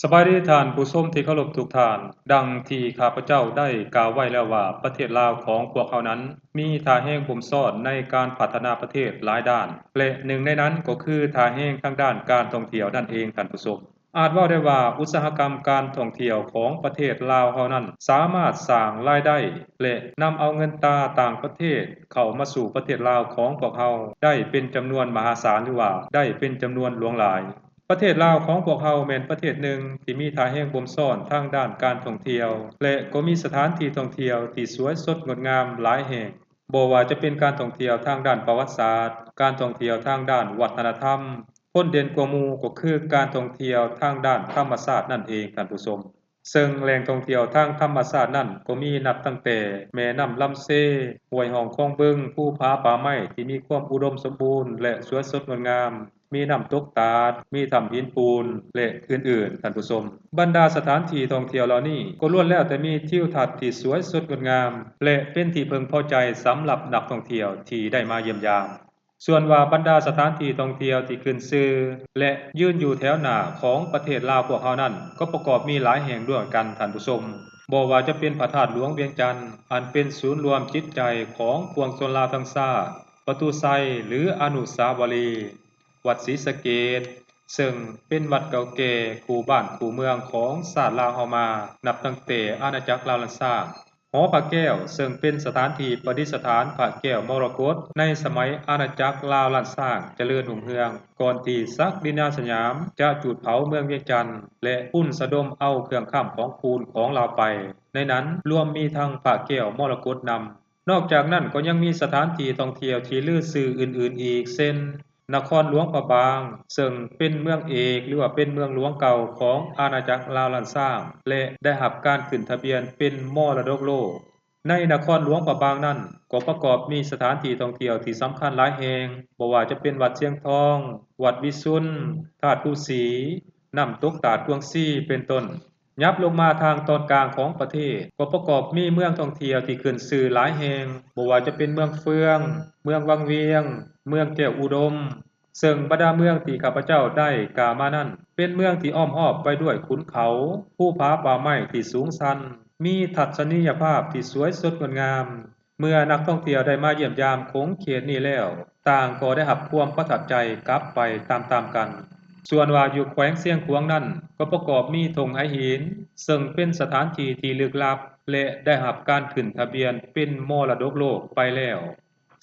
ສະບາຍດີທ່ານຜູ້ຊົມທີ່ເຄົາລົບທຸກທ່ານ. ດັ່ງທີ່ຂ້າພະເຈົ້າໄດ້ກ່າວໄວ້ແລ້ວວ່າ ປະເທດລາວຂອງພວກເຮົານັ້ນ ມີທ່າແຮງບົ່ມຊ້ອນໃນການພັດທະນາປະເທດຫຼາຍດ້ານ ແລະ ໜຶ່ງໃນນັ້ນກໍຄືທ່າແຮງທາງດ້ານການທ່ອງທ່ຽວນັ້ນເອງທ່ານຜູ້ຊົມ. ອາດເວົ້າໄດ້ວ່າ ອຸດສາຫະກຳການທ່ອງທ່ຽວຂອງປະເທດລາວເຮົານັ້ນ ສາມາດສ້າງລາຍໄດ້ ແລະ ນຳເອົາເງິນຕາຕ່າງປະເທດເຂົ້າມາສູ່ປະເທດລາວຂອງພວກເຮົາໄດ້ເປັນຈຳນວນມະຫາສານ ຫຼືວ່າໄດ້ເປັນຈຳນວນຫຼວງຫຼາຍ. ປະເທດລາວຂອງພວກເຮົາແມ່ນປະເທດໜຶ່ງທີ່ມີທ່າແຮງບົ່ມຊ້ອນທາງດ້ານການທ່ອງທ່ຽວ ແລະ ກໍມີສະຖານທີ່ທ່ອງທ່ຽວທີ່ສວຍສົດງົດງາມຫຼາຍແຫ່ງ, ບໍ່ວ່າຈະເປັນການທ່ອງທ່ຽວທາງດ້ານປະຫວັດສາດ, ການທ່ອງທ່ຽວທາງດ້ານວັດທະນະທຳ, ພົ້ນເດັ່ນກວ່າໝູ່ກໍຄືການທ່ອງທ່ຽວທາງດ້ານທຳມະຊາດນັ້ນເອງທ່ານຜູ້ຊົມ. ເຊິ່ງແຫຼ່ງທ່ອງທ່ຽວທາງທຳມະຊາດນັ້ນກໍມີນັບຕັ້ງແຕ່ແມ່ນ້ຳລຳເຊ, ຫ້ວຍຮ່ອງຄອງບຶງ, ພູຜາປ່າໄມ້ທີ່ມີຄວາມອຸດົມສົມບູນ ແລະ ສວຍສົດງົດງາມ, ມີນ້ຳຕົກຕາດ, ມີຖ້ຳຫີນປູນ ແລະ ອື່ນໆ ທ່ານຜູ້ຊົມ. ບັນດາສະຖານທີ່ທ່ອງທ່ຽວເຫຼົ່ານີ້ກໍລ້ວນແລ້ວແຕ່ມີທິວທັດທີ່ສວຍສົດງົດງາມ ແລະ ເປັນທີ່ເພິ່ງພໍໃຈສຳລັບນັກທ່ອງທ່ຽວທີ່ໄດ້ມາຢ້ຽມຢາມ. ສ່ວນວ່າບັນດາສະຖານທີ່ທ່ອງທ່ຽວທີ່ຂຶ້ນຊື່ ແລະ ຢືນຢູ່ແຖວໜ້າຂອງປະເທດລາວພວກເຮົານັ້ນ ກໍປະກອບມີຫຼາຍແຫ່ງດ້ວຍກັນທ່ານຜູ້ຊົມ, ບໍ່ວ່າຈະເປັນພະທາດຫຼວງວຽງຈັນ ອັນເປັນສູນລວມຈິດໃຈຂອງປວງຊົນລາວທັງຊາດ, ປະຕູໄຊ ຫຼື ອະນຸສາວະລີ, ວັດສີສະເກດ ເຊິ່ງເປັນວັດເກົ່າແກ່ຄູ່ບ້ານຄູ່ເມືອງຂອງຊາດລາວເຮົາມາ ນັບຕັ້ງແຕ່ອານາຈັກລາວລ້ານຊ້າງ, ຫໍພະແກ້ວ ເຊິ່ງເປັນສະຖານທີ່ປະດິດສະຖານພະແກ້ວມໍລະກົດໃນສະໄໝອານາຈັກລາວລ້ານຊ້າງຈະເລີນຮຸ່ງເຮືອງ ກ່ອນທີ່ສັກດິນາສະຫຍາມຈະຈູດເຜົາເມືອງວຽງຈັນ ແລະ ປຸ້ນສະດົມເອົາເຄື່ອງຄ້ຳຂອງຄູນຂອງລາວໄປ. ໃນນັ້ນລວມມີທັງພະແກ້ວມໍລະກົດນຳ. ນອກຈາກນັ້ນກໍຍັງມີສະຖານທີ່ທ່ອງທ່ຽວທີ່ລືຊື່ອື່ນໆອີກ ເຊັ່ນ ນະຄອນຫຼວງພະບາງ ເຊິ່ງເປັນເມືອງເອກ ຫຼືວ່າເປັນເມືອງຫຼວງເກົ່າຂອງອານາຈັກລາວລ້ານຊ້າງ ແລະ ໄດ້ຮັບການຂຶ້ນທະບຽນເປັນມໍລະດົກໂລກ. ໃນນະຄອນຫຼວງພະບາງນັ້ນ ກໍປະກອບມີສະຖານທີ່ທ່ອງທ່ຽວທີ່ສຳຄັນຫຼາຍແຫ່ງ, ບໍ່ວ່າຈະເປັນວັດຊຽງທອງ, ວັດວິຊຸນ, ທາດພູສີ, ນ້ຳຕົກຕາດກວາງຊີ ເປັນຕົ້ນ. ຫຍັບລົງມາທາງຕອນກາງຂອງປະເທດ ກໍປະກອບມີເມືອງທ່ອງທ່ຽວທີ່ຂຶ້ນຊື່ຫຼາຍແຫ່ງ, ບໍ່ວ່າຈະເປັນເມືອງເຟືອງ, ເມືອງວັງວຽງ, ເມືອງແກ້ວອຸດົມ, ເຊິ່ງບັນດາເມືອງທີ່ຂ້າພະເຈົ້າໄດ້ກ່າວມານັ້ນ ເປັນເມືອງທີ່ອ້ອມຮອບໄວ້ດ້ວຍຂຸນເຂົາ, ພູຜາປ່າໄມ້ທີ່ສູງຊັນ, ມີທັດສະນີຍະພາບທີ່ສວຍສົດງົດງາມ. ເມື່ອນັກທ່ອງທ່ຽວໄດ້ມາຢ້ຽມຢາມຂົງເຂດນີ້ແລ້ວ, ຕ່າງກໍໄດ້ຮັບຄວາມປະທັບໃຈກັບໄປຕາມໆກັນ. ສ່ວນວ່າຢູ່ແຂວງຊຽງຂວາງນັ້ນ ກໍປະກອບມີທົ່ງໄຫຫີນ, ເຊິ່ງເປັນສະຖານທີ່ທີ່ລຶກລັບ ແລະ ໄດ້ຮັບການຂຶ້ນທະບຽນເປັນມໍລະດົກໂລກໄປແລ້ວ.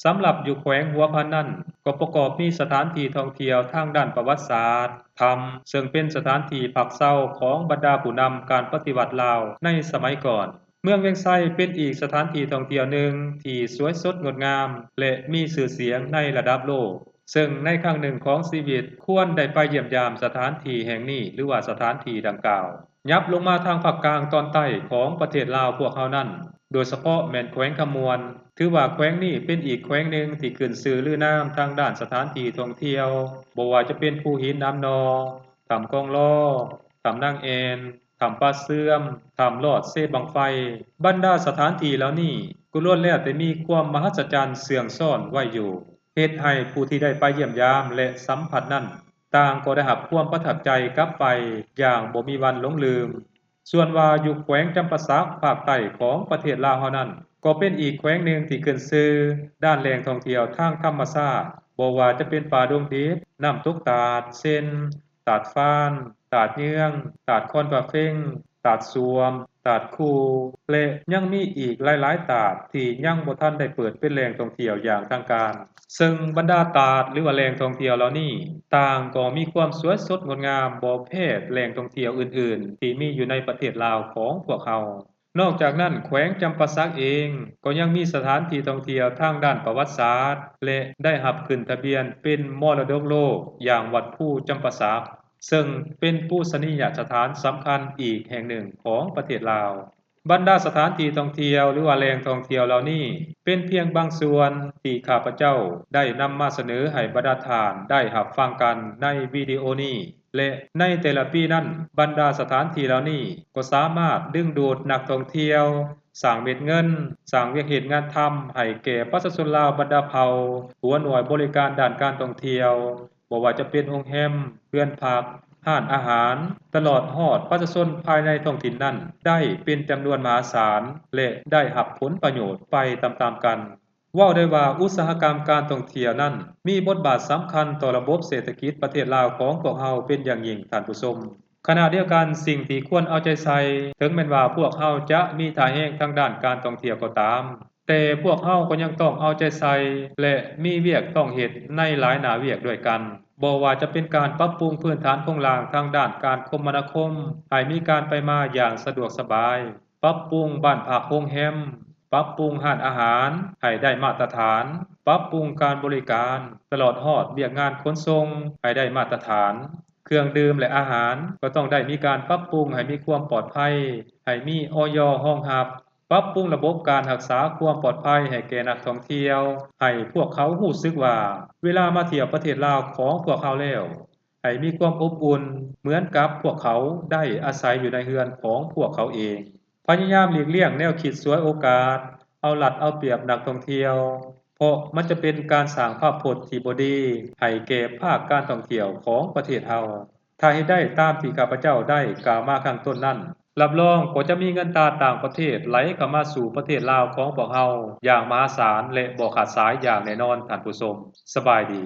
ສຳລັບຢູ່ແຂວງຫົວພັນນັ້ນ ກໍປະກອບມີສະຖານທີ່ທ່ອງທ່ຽວທາງດ້ານປະຫວັດສາດ, ຖ້ຳ, ເຊິ່ງເປັນສະຖານທີ່ພັກເຊົາຂອງບັນດາຜູ້ນຳການປະຕິວັດລາວໃນສະໄໝກ່ອນ. ເມືອງວຽງໄຊເປັນອີກສະຖານທີ່ທ່ອງທ່ຽວໜຶ່ງທີ່ສວຍສົດງົດງາມ ແລະ ມີຊື່ສຽງໃນລະດັບໂລກ, ເຊິ່ງໃນຄັ້ງໜຶ່ງຂອງຊີວິດຄວນໄດ້ໄປຢ້ຽມຢາມສະຖານທີ່ແຫ່ງນີ້ ຫຼືວ່າສະຖານທີ່ດັ່ງກ່າວ. ຫຍັບລົງມາທາງພາກກາງຕອນໃຕ້ຂອງປະເທດລາວພວກເຮົານັ້ນ, ໂດຍສະເພາະແມ່ນແຂວງຄຳມ່ວນ, ຖືວ່າແຂວງນີ້ເປັນອີກແຂວງໜຶ່ງທີ່ຂຶ້ນຊື່ລືນາມທາງດ້ານສະຖານທີ່ທ່ອງທ່ຽວ, ບໍ່ວ່າຈະເປັນພູຫີນໜາມໜໍ່, ຖ້ຳກອງລໍ, ຖ້ຳນາງແອ່ນ, ຖ້ຳປາເຊື່ອມ, ຖ້ຳລອດເຊບັ້ງໄຟ. ບັນດາສະຖານທີ່ເຫຼົ່ານີ້ກໍລ້ວນແລ້ວແຕ່ມີຄວາມມະຫັດສະຈັນເຊື່ອງຊ້ອນໄວ້ຢູ່, ເຮັດໃຫ້ຜູ້ທີ່ໄດ້ໄປຢ້ຽມຢາມ ແລະ ສຳຜັດນັ້ນ ຕ່າງກໍໄດ້ຮັບຄວາມປະທັບໃຈກັບໄປຢ່າງບໍ່ມີວັນຫຼົງລືມ. ສ່ວນວ່າຢູ່ແຂວງຈຳປາສັກພາກໃຕ້ຂອງປະເທດລາວເຮົານັ້ນ ກໍເປັນອີກແຂວງໜຶ່ງທີ່ຂຶ້ນຊື່ດ້ານແຫຼ່ງທ່ອງທ່ຽວທາງທຳມະຊາດ, ບໍ່ວ່າຈະເປັນປ່າດົງດິບ, ນ້ຳຕົກຕາດ ເຊັ່ນ ຕາດຟານ, ຕາດເຍືອງ, ຕາດຄອນພະເພັງ, ຕາດສວມ, ຕາດຄູ ແລະ ຍັງມີອີກຫຼາຍໆຕາດທີ່ຍັງບໍ່ທັນໄດ້ເປີດເປັນແຫຼ່ງທ່ອງທ່ຽວຢ່າງທາງການ. ເຊິ່ງບັນດາຕາດ ຫຼືວ່າແຫຼ່ງທ່ອງທ່ຽວເຫຼົ່ານີ້ ຕ່າງກໍມີຄວາມສວຍສົດງົດງາມບໍ່ແພ້ແຫຼ່ງທ່ອງທ່ຽວອື່ນໆທີ່ມີຢູ່ໃນປະເທດລາວຂອງພວກເຮົາ. ນອກຈາກນັ້ນ ແຂວງຈຳປາສັກເອງກໍຍັງມີສະຖານທີ່ທ່ອງທ່ຽວທາງດ້ານປະຫວັດສາດ ແລະ ໄດ້ຮັບຂຶ້ນທະບຽນເປັນມໍລະດົກໂລກ ຢ່າງວັດພູຈຳປາສັກ ເຊິ່ງເປັນປູຊະນີຍະສະຖານສຳຄັນອີກແຫ່ງໜຶ່ງຂອງປະເທດລາວ. ບັນດາສະຖານທີ່ທ່ອງທ່ຽວ ຫຼືວ່າແຫຼ່ງທ່ອງທ່ຽວເຫຼົ່ານີ້ ເປັນພຽງບາງສ່ວນທີ່ຂ້າພະເຈົ້າໄດ້ນຳມາສະເໜີໃຫ້ບັນດາທ່ານໄດ້ຮັບຟັງກັນໃນວິດີໂອນີ້ ແລະ ໃນແຕ່ລະປີນັ້ນ ບັນດາສະຖານທີ່ເຫຼົ່ານີ້ກໍສາມາດດຶງດູດນັກທ່ອງທ່ຽວ, ສ້າງເມັດເງິນ, ສ້າງວຽກເຮັດງານທຳໃຫ້ແກ່ປະຊາຊົນລາວບັນດາເຜົ່າ, ຫົວໜ່ວຍບໍລິການດ້ານການທ່ອງທ່ຽວ, ບໍ່ວ່າຈະເປັນໂຮງແຮມ, ເຮືອນພັກ, ຮ້ານອາຫານ, ຕະຫຼອດຮອດປະຊາຊົນພາຍໃນທ້ອງຖິ່ນນັ້ນໄດ້ເປັນຈຳນວນມະຫາສານ ແລະ ໄດ້ຮັບຜົນປະໂຫຍດໄປຕາມໆກັນ. ເວົ້າໄດ້ວ່າອຸດສາຫະກຳການທ່ອງທ່ຽວນັ້ນ ມີບົດບາດສຳຄັນຕໍ່ລະບົບເສດຖະກິດປະເທດລາວຂອງພວກເຮົາເປັນຢ່າງຍິ່ງ, ທ່ານຜູ້ຊົມ. ຂະນະດຽວກັນ, ສິ່ງທີ່ຄວນເອົາໃຈໃສ່, ເຖິງແມ່ນວ່າພວກເຮົາຈະມີທ່າແຮງທາງດ້ານການທ່ອງທ່ຽວກໍຕາມ, ແຕ່ພວກເຮົາກໍຍັງຕ້ອງເອົາໃຈໃສ່ ແລະ ມີວຽກຕ້ອງເຮັດໃນຫຼາຍໜ້າວຽກດ້ວຍກັນ, ບໍ່ວ່າຈະເປັນການປັບປຸງພື້ນຖານໂຄງລ່າງທາງດ້ານການຄົມມະນາຄົມ ໃຫ້ມີການໄປມາຢ່າງສະດວກສະບາຍ, ປັບປຸງບ້ານພັກໂຮງແຮມ, ປັບປຸງຮ້ານອາຫານໃຫ້ໄດ້ມາດຕະຖານ, ປັບປຸງການບໍລິການ, ຕະຫຼອດຮອດວຽກງານຂົນສົ່ງໃຫ້ໄດ້ມາດຕະຖານ. ເຄື່ອງດື່ມ ແລະ ອາຫານກໍຕ້ອງໄດ້ມີການປັບປຸງໃຫ້ມີຄວາມປອດໄພ, ໃຫ້ມີ ອອຍ ຮອງຮັບ, ປັບປຸງລະບົບການຮັກສາຄວາມປອດໄພໃຫ້ແກ່ນັກທ່ອງທ່ຽວ, ໃຫ້ພວກເຂົາຮູ້ສຶກວ່າເວລາມາທ່ຽວປະເທດລາວຂອງພວກເຮົາແລ້ວ ໃຫ້ມີຄວາມອົບອຸ່ນເໝືອນກັບພວກເຂົາໄດ້ອາໄສຢູ່ໃນເຮືອນຂອງພວກເຂົາເອງ. ພະຍາຍາມຫຼີກລ້ຽງແນວຄິດສວຍໂອກາດ, ເອົາລັດເອົາປຽບນັກທ່ອງທ່ຽວ, ເພາະມັນຈະເປັນການສ້າງພາບພົດທີ່ບໍ່ດີໃຫ້ແກ່ພາກການທ່ອງທ່ຽວຂອງປະເທດເຮົາ. ຖ້າເຮັດໄດ້ຕາມທີ່ຂ້າພະເຈົ້າໄດ້ກ່າວມາຂ້າງຕົ້ນນັ້ນ, ຮັບຮອງກໍຈະມີເງິນຕາຕ່າງປະເທດໄຫຼເຂົ້າມາສູ່ປະເທດລາວຂອງພວກເຮົາຢ່າງມະຫາສານ ແລະ ບໍ່ຂາດສາຍຢ່າງແນ່ນອນ, ທ່ານຜູ້ຊົມ. ສະບາຍດີ.